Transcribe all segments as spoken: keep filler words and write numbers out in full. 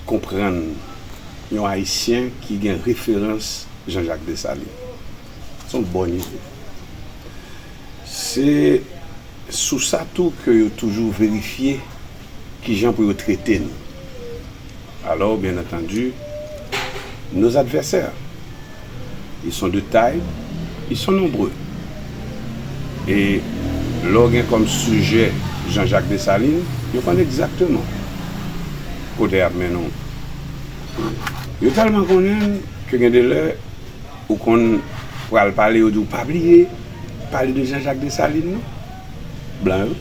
konprann yon Ayisyen ki gen referans Jean-Jacques Dessalines. Se yon bon ide. Se sou sa tou ke yo toujou verifye kijan pou yo trete nou. Alors, bien entendu, nos adversaires, ils sont de taille, ils sont nombreux. E lè w gen kòm sijè Jean-Jacques Dessalines, yo konn egzakteman kote y ap mennen w. Yo tèlman konnen l ke gen de lè, ou konn pral pale, yo di w pa bliye pale de Jean-Jacques Dessalines, non? Blan yo.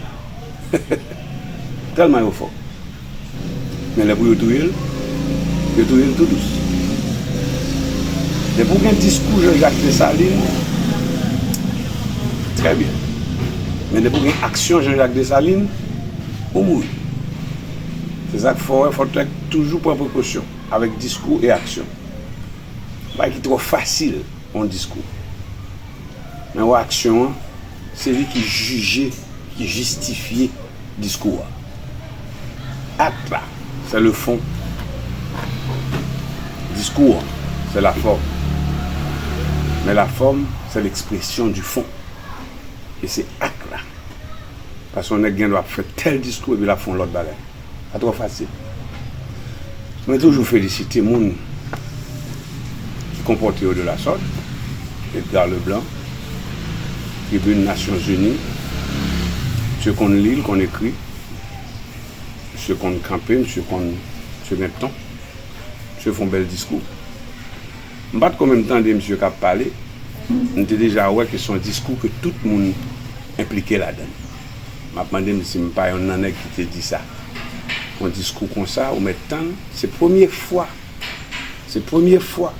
Tèlman yo fò. Men lè pou yo touye l, yo touye l tou dous. Depi w gen diskou Jean-Jacques Dessalines, trè byen. Men depi w gen aksyon Jean-Jacques Dessalines, ou mouri. Se sa k fè w wè, fò w toujou pran prekosyon avèk diskou e aksyon. Bagay ki twò fasil, yon diskou. Men wè aksyon an, se li ki jije, ki jistifye diskou a. Acte là, c'est le fond. Diskou an, c'est la forme. Men la forme, c'est l'expression du fond. E se ak la. Paske yon nèg gen dwa ap fè tèl diskou epi l ap fè yon lòt bagay. Sa twò fasil. Mwen toujou felisite moun ki konpòte yo de la sòt. Edgar Leblanc, tribin Nasyonzini, misye konn li, l konn ekri, misye konn kanpe, misye konn, misye gen ton, misye fè yon bèl diskou. M pa t ko menm tande misye k ap pale, m te deja wè ke se yon diskou ke tout moun enplike ladan l. M ap mande m si m pa yonn nan nèg ki te di sa. Yon diskou konsa, ou mèt tann, se premye fwa, se premye fwa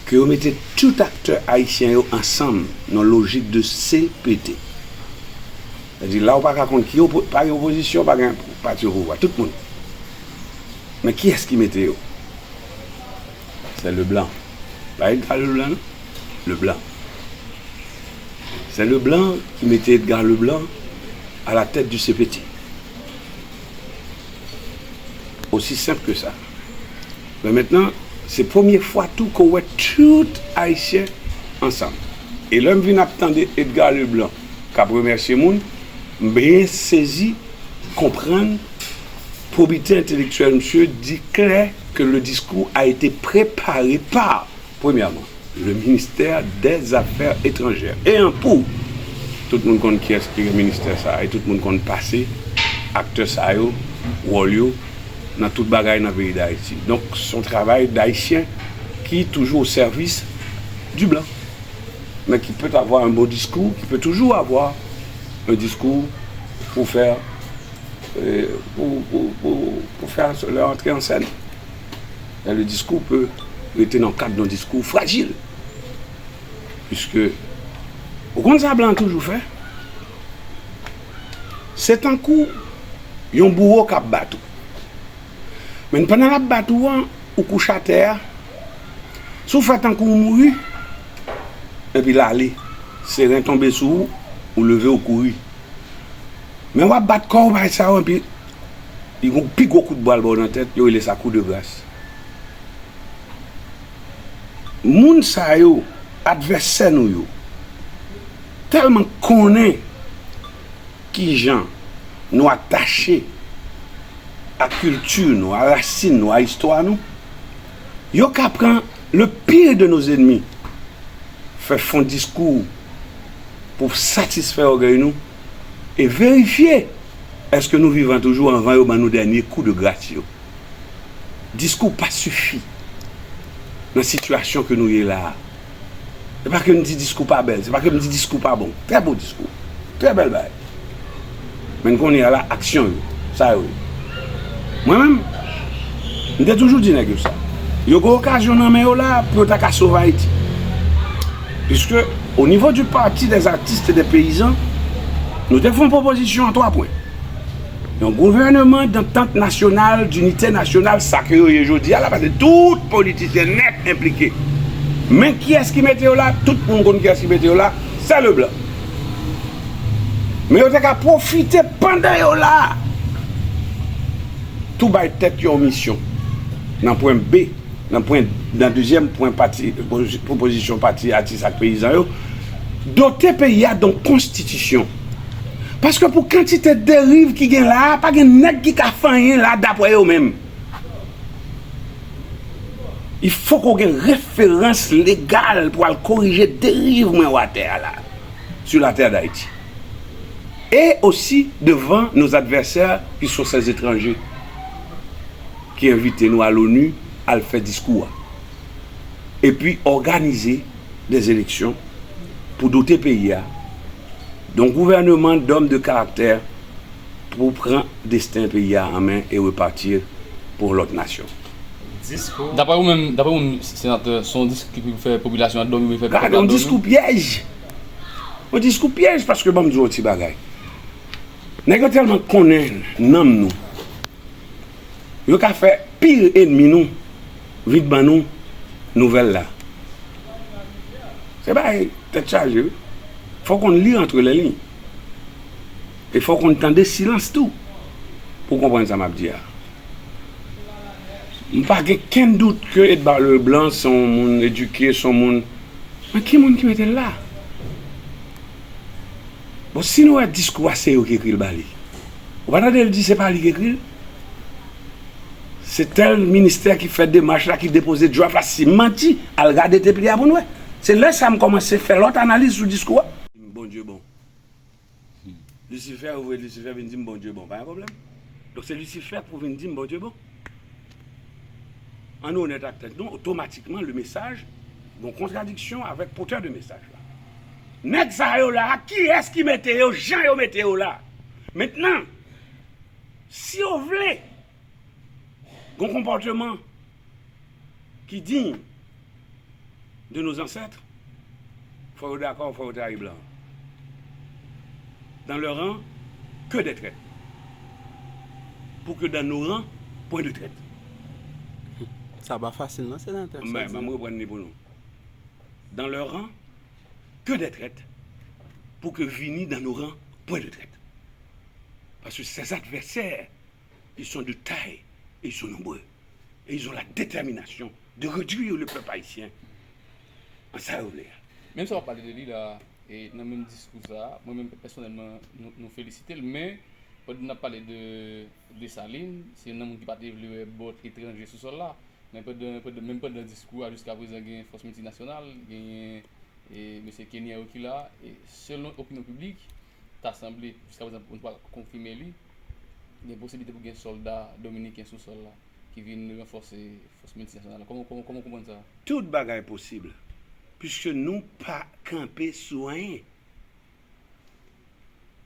ke yo mete tout aktè ayisyen yo ansanm nan lojik de C P T. Sètadi, la ou pa ka konn ki opo-, pa gen opozisyon, pa gen pati o pouvwa, tout moun. Men kiyès ki mete yo? C'est Leblanc. Pa Edgar Leblanc, non. Leblanc. C'est Leblanc qui mettait Edgar Leblanc à la tête du C P T. Aussi simple que ça. Men mentnan, se premye fwa tou ke w wè tout Ayisyen ansanm. E lè m vin ap tande Edgar Leblanc k ap remèsye moun, m byen sezi konprann probite entelektyèl misye di klè ke le diskou a ete prepare pa, premyèman, le ministè dè zafè etranjè. E an pou, tout moun konn kiyès ki gen ministè sa a, e tout moun konn pase aktè sa yo, wòl yo, nan tout bagay nan peyi Dayiti. Donk, se yon travay dayisyen ki toujou o sèvis di blan, men ki pè avwa yon bon diskou, ki pè toujou avwa yon diskou pou fè, euh, pou, pou, pou, pou fè le antre an sèn. E le diskou pè rete nan kad yon diskou frajil. Piske, ou konn sa blan toujou fè? Se tankou yon bouwo k ap bat ou. Men pandan l ap bat ou an, ou kouche atè a. Si w fè tankou w mouri, epi l ale, seren tonbe sou ou, ou leve, ou kouri. Men w ap bat kò w, bagay sa yo, epi li gon pi gwo kout bwa l ba w nan tèt, yo rele sa kou de gras. Moun sa yo, advèsè nou yo, tèlman konnen kijan nou atache a kilti nou, a rasin nou, a istwa nou, yo ka pran le pire de nos ennemis, fè fon diskou pou satisfè ògèy nou, e verifye èske nou vivan toujou anvan yo ban nou dènye kou de gras yo. Diskou pa sifi nan sitiyasyon ke nou ye la a. Se pa ke m di diskou pa bèl, se pa ke m di diskou pa bon. Trè bon diskou. Trè bèl bagay. Men kounye a la, aksyon yo, sa yo ye. Mwen menm, m te toujou di nèg yo sa. Yo gen okazyon nan men yo la pou yo ta ka sove Ayiti. Puisque, au niveau du Parti des Artistes et des Paysans, nou te fè yon pwopozisyon an twa pwen. Yon gouvèneman dantant nasyonal, dinite nasyonal, sa ke yo ye jodi a la, paske tout politisyen nèt enplike. Men kiyès ki mete yo la? Tout moun konn kiyès ki mete yo la, se Leblanc. Men yo te ka pwofite pandan yo la Tou bay tèt yon misyon. Nan pwen B, nan pwen, nan dezyèm pwen pati, pwopozisyon pati atis ak peyizan yo, dote peyi a yon konstitisyon. Paske pou kantite deriv ki gen la a, pa gen nèg ki ka fè anyen la dapre yo menm. Il faut qu'on gen référence légale pour al korije deriv mwen wè atè a la, sur la terre d'Haïti. Et aussi devant nos adversaires qui sont ces étrangers qui invitent nous à l'ONU al fè diskou a. Epi òganize des élections pour doter peyi a d'un gouvernement d'hommes de caractère pour prendre destin peyi a en main et repartir pour l'autre nation. Daprè ou menm, daprè ou menm, senatè, se yon diskou ki pou fè popilasyon an dòmi, pou fè pèp la dòmi? Yon diskou pyèj. Yon diskou pyèj, paske ban m di w yon ti bagay. Nèg yo tèlman konnen nanm nou, yo ka fè pi enmi nou vin ban nou nouvèl la. Se bagay tèt chaje wi. Fò w konn li antre lè liy. E fò w konn tande silans tou pou w konprann sa m ap di a. M pa gen kenn dout ke Edbard Leblanc se yon moun edike, se yon moun. Men ki moun ki mete l la? Bon, si nou wè diskou a se yo ki ekri l ba li. Ou pa tande l di se pa li ki ekri l? Se tèl ministè ki fè demach la, ki depoze draft la, si m manti, al gade teple a pou n wè. Se lè sa a m kòmanse fè lòt analiz sou diskou a. Bondye bon. Lisifè, ou voye Lisifè vin di m Bondye bon, pa gen pwoblèm. Donk se Lisifè k pou vin di m Bondye bon. Ann onèt ak tèt nou, otomatikman le mesaj gen yon kontradiksyon avèk pòtè de mesaj la. Nèg sa yo la, kiyès ki mete yo jan yo mete yo la? Mentnan, si yo vle gen yon konpòteman ki diy de nos ancêtres, fò yo dakò, fò yo trayi blan. Dans leurs rangs, que des traîtres. Pour que dans nos rangs, point de traîtres. Sa pa fasil non, senatè. Men, men m reprann li pou nou. Dans leurs rangs, que des traîtres. Pour que vini dans nos rangs, point de traîtres. Parce que ces adversaires, ils sont de taille et ils sont nombreux. Et ils ont la détermination de réduire le peuple haïtien an sa yo vle a. Menm sa w ap pale de li la, e nan menm diskou sa a, mwen menm pèsonèlman, nou, nou felisite l, men pandan n ap pale de Desalin, se youn nan moun ki pa te vle wè bòt etranje sou sòl la. Men pandan, pandan, menm pandan diskou a, jiska prezan gen fòs miltinasyonal, genyen e, mesye Kenya yo ki la, e, selon opinyon piblik, ta sanble, jiska prezan, pou n pa konfime li, gen posiblite pou gen sòlda dominiken sou sòl la ki vin ranfòse fòs miltinasyonal la. Kòman, kòman, kòman w konprann sa? Tout bagay posib, piske nou pa kanpe sou anyen.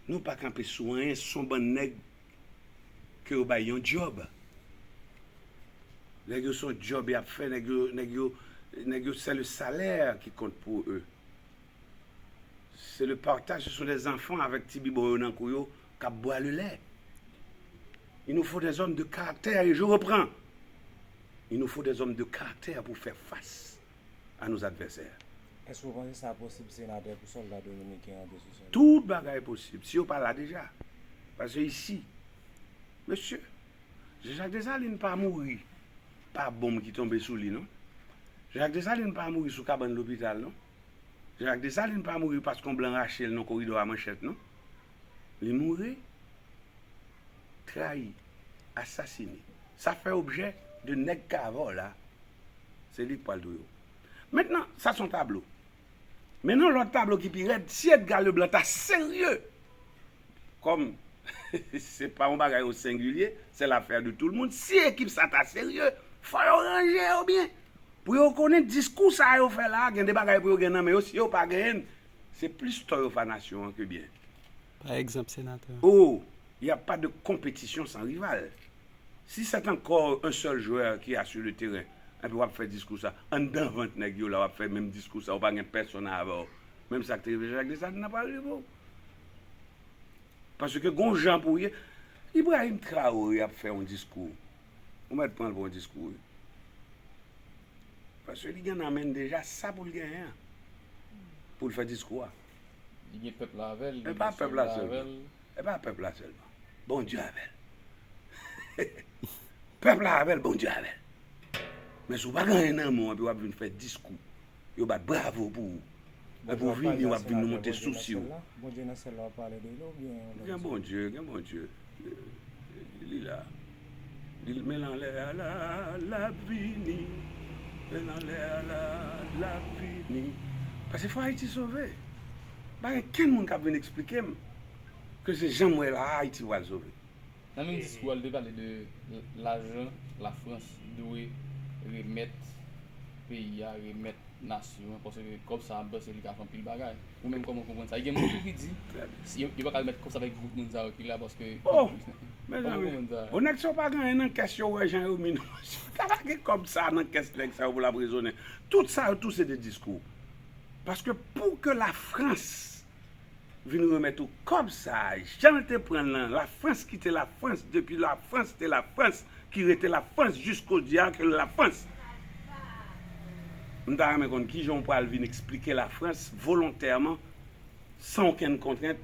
Nou pa kanpe sou anyen, se yon bann nèg ke yo bay yon djòb. Nèg yo se yon djòb y ap fè, nèg yo, nèg yo, nèg yo c'est le salaire qui compte pour eux. C'est le partage, ce sont des enfants avec ti bibon yo nan kou yo k ap bwale lè. Il nous faut des hommes de caractère, et je reprends. Il nous faut des hommes de caractère pour faire face à nos adversaires. Èske w panse sa posib, senatè, pou sòlda dominiken rantre sou sòl? Tout bagay posib, si yo pa la deja. Paske isi, mesye, Jean Jacques Dessalines pa mouri pa bonm ki tonbe sou li non. Jean Jacques Dessalines pa mouri sou kabann lopital non. Jean Jacques Dessalines pa mouri paske yon blan rache l nan koridò a manchèt non. Li mouri trayi, asasine. Sa fè objè de nèg k avè w la. Se li k pral touye w. Mentnan, sa se yon tablo. Men nan lòt tablo ki pi rèd, si Edgar Leblanc ta serye, kòm se pa yon bagay o sengilye, c'est l'affaire de tout le monde, si ekip sa ta serye, fò yo ranje yo byen. Pou yo konnen diskou sa yo fè la, gen de bagay pou yo gen nan men yo, si yo pa genyen l, se plis tò yo fè nasyon an ke byen. Pa egzanp, senatè. Oh, y a pas de compétition sans rival. Si c'est encore un seul joueur qui a sur le terrain, epi w ap fè diskou sa, anndan vant nèg yo la w ap fè menm diskou sa, ou pa gen pèsonn avè w. Menm sa k te rive Jean Jacques Dessalines nan pral rive w. Paske gon jan pou w ye, Ibrahim Traoré ap fè yon diskou. Ou mèt pran l pou yon diskou wi. Paske li gen nan men l deja sa pou l genyen an pou l fè diskou a. Li gen pèp la avè l, li gen sòlda avè l. E pa pèp la sèlman. Bondye avè l. Pèp la avè l, Bondye avè l. Men si w pa gen anyen nan men w, epi w ap vin fè diskou, yo bat bravo pou ou. Epi w vini, w ap vin monte sousi w. Bondye nan syèl la, w ap pale de li oubyen yon lòt? Gen Bondye, gen Bondye. Li la. Li men l anlè a la, l ap vini. Men l anlè a la, l ap vini. Paske fò Ayiti sove. Pa gen kenn moun k ap vin eksplike m ke se jan m wè la a Ayiti pral sove. Nan menm diskou a, li te pale de l- lajan Lafrans dwe remèt peyi a, remèt nasyon an, paske kòb sa a, m panse li ka fè anpil bagay. Ou menm, kòman w konprann sa? E gen moun tou ki di, si yo, yo pa ka remèt kòb sa avèk gwoup moun sa yo ki la, paske... Oh! Mezanmi, o nèg sa yo pa gen anyen nan kès yo, wè jan yo minòs. Yo ta pa gen kòb sa nan kès nèg sa yo pou l ap rezonnen. Tout sa yo tou se de diskou. Paske pou ke Lafrans vin remèt ou kòb sa a, jan l te pran l lan, Lafrans ki te Lafrans, depi Lafrans te Lafrans, ki rete Lafrans jiskojodi a ke l Lafrans. M ta renmen konn kijan w pral vin eksplike Lafrans volontèman, san okenn kontrent,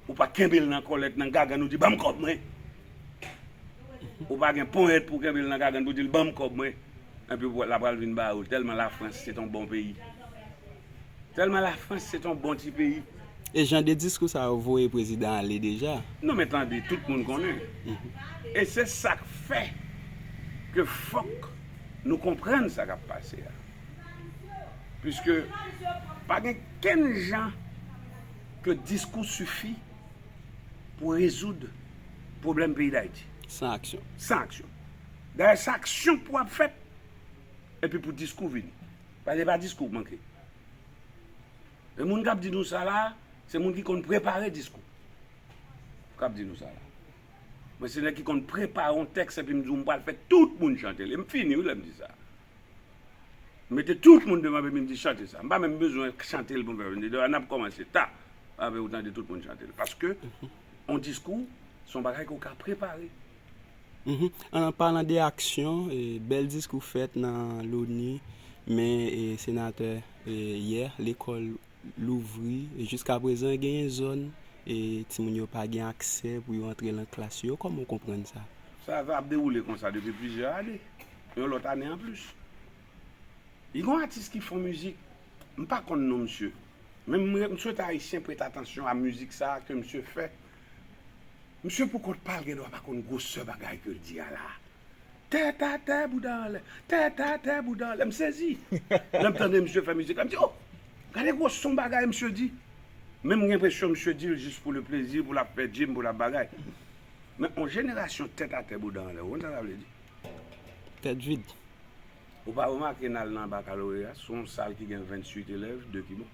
ou pa kenbe l nan kòlèt, nan gagann, ou di, "Ban m kòb mwen." Ou pa gen ponyèt pou kenbe l nan gagann pou di l, "Ban m kòb mwen." Epi w- l ap pral vin ba ou, tèlman Lafrans se t on bon peyi. Tèlman Lafrans se t on bon ti peyi. E jan de diskou sa yo voye prezidan ale deja. Non, men tande, tout moun konnen. E se sa k fè ke fòk nou konprann sa k ap pase a. Piske pa gen kenn jan ke diskou sifi pou rezoud pwoblèm peyi Dayiti. San aksyon. San aksyon. Dayè, se aksyon pou ap fèt, epi pou diskou vini. Paske pa diskou k manke. E moun k ap di nou sa la, se moun ki konn prepare diskou k ap di nou sa la. Mwen, se nèg ki konn prepare yon tèks, epi m di w, m pral fè tout moun chante l. E m fini, wi, lè m di sa. M mete tout moun devan, epi m di, "Chante sa." M pa menm bezwen chante l pou m fè. M di, "N ap kòmanse ta." Apre, ou tande tout moun chante l. Paske, yon diskou, se yon bagay ke w ka prepare. Mhm. An palan de aksyon, e, bèl diskou fèt nan Loni, men, e, senatè, e, yè, lekòl louvri, e jiskaprezan genyen zòn, e, timoun yo pa gen aksè pou yo antre nan klas yo. Kòman w konprann sa? Sa, sa ap dewoule konsa depi plizyè ane. Yon lòt ane anplis. Li gon atis ki fè mizik, m pa konn non misye. Men m, m swete Ayisyen prete atansyon a mizik sa a ke misye fè. Misye pou kont pa l gen dwa pa konn gwosè bagay ke l di a la. Tèt atè, bouda anlè. Tèt atè, bouda anlè. M sezi. Lè m tande misye fè mizik la, m di, "Oh, gade gwo son bagay misye di." Men m gen enpresyon misye di l jis pou le plezi, pou l ap fè djim, pou l ap bagay. Men yon jenerasyon tèt atè, bouda anlè, ou konn sa sa vle di? Tèt vid. Ou pa remake n al nan bakaloreya, se yon sal ki gen venntuit elèv, de ki bon.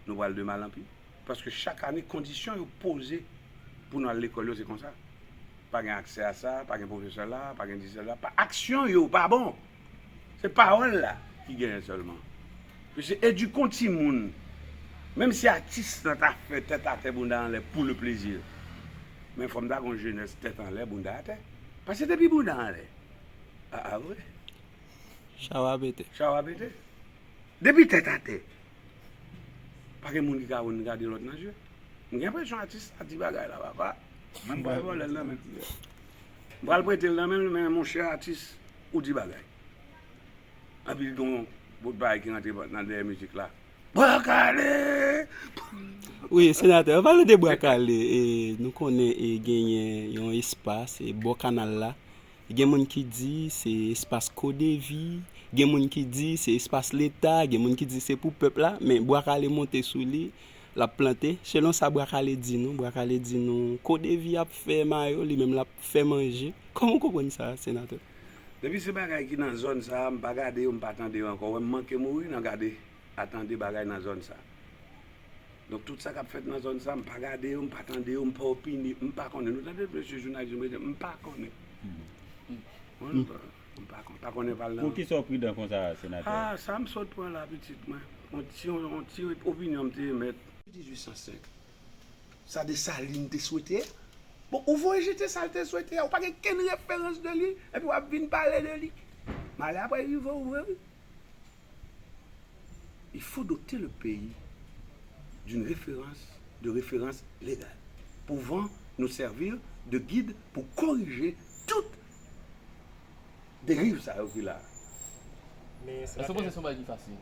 Nou pral de mal an pi. Paske chak ane, kondisyon yo poze pou nou al lekòl yo, se konsa. Pa gen aksè a sa, pa gen pwofesè la, pa gen di sèl la. Pa, aksyon yo pa bon. Se pawòl la ki genyen sèlman. Yo se edike yon timoun. Menm si atis lan ta fè tèt atè, bounda anlè pou le plezi. Men fò m ta gen yon jenès tèt anlè, bounda atè. Paske depi bounda anlè, a, a vre. Chawa pete. Chawa pete. Depi tèt atè, pa gen moun ki ka vin gade lòt nan je. M gen enpresyon atis la di bagay la, papa. M pral vòlè l nan men l. M pral prete l nan men l, men monchè atis, ou di bagay. Anpi l gen yon bout bagay ki rantre nan dèyè mizik la. Bwa kale! Wi, senatè, an palan de bwa kale, e, nou konnen, e, genyen yon espas, e, bò kanal la. Gen moun ki di se espas Kodevi, gen moun ki di se espas Leta, gen moun ki di se pou pèp la, men bwa kale monte sou li, l ap plante. Selon sa bwa kale di nou, bwa kale di nou Kodevi ap fè mayo, li menm l ap fè manje. Kòman w konprann sa, senatè? Depi se bagay ki nan zòn sa a, m pa gade yo, m pa tande yo ankò. Wè m manke mouri nan gade a tande bagay nan zòn sa. Donk, tout sa k ap fèt nan zòn sa, m pa gade yo, m pa tande yo, m pa opine, m pa konnen. Nou tande mesye jounalis yo, m pa konnen. M pa, m pa konnen, pa l nan. Poukisa w pridan konsa, senatè? Ah, sa m sot pran la, pitit mwen. On ti, on ti opinyon m te emèt. Dizuit san senk. Sa Desalin te swete a. Bon, ou voye jete sa l te swete a, ou pa gen kenn referans de li, epi w ap vin pale de li. Malè ap rive ou vre, wi. Il faut doter le pays d'une référence, de références légales, pouvant nous servir de gid pou korije tout deriv sa yo ki la. Èske w panse se yon bagay ki fasil?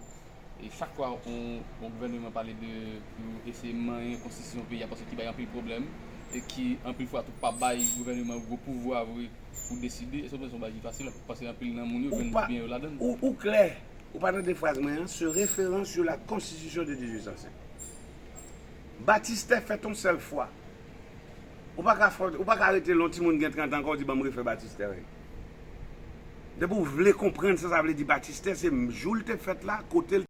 E chak fwa yon, yon gouvènman pale de pou eseye manyen konstitisyon peyi a, paske ki bay anpil pwoblèm, e ki anpil fwa tou pa bay gouvènman gwo pouvwa vre pou deside, èske w panse se yon bagay ki fasil? Paske anpil nan moun yo jwenn byen yo ladan l. Ou, ou klè, ou pa tande fraz mwen an, se référence sur la constitution de dix-huit cent cinq. Batistè fèt yon sèl fwa. Ou pa ka fè, ou pa ka rete lè yon timoun gen trant an ankò, ou di ban m refè batistè. Depi w vle konprann sa sa vle di batistè, se jou l te fèt la, kote l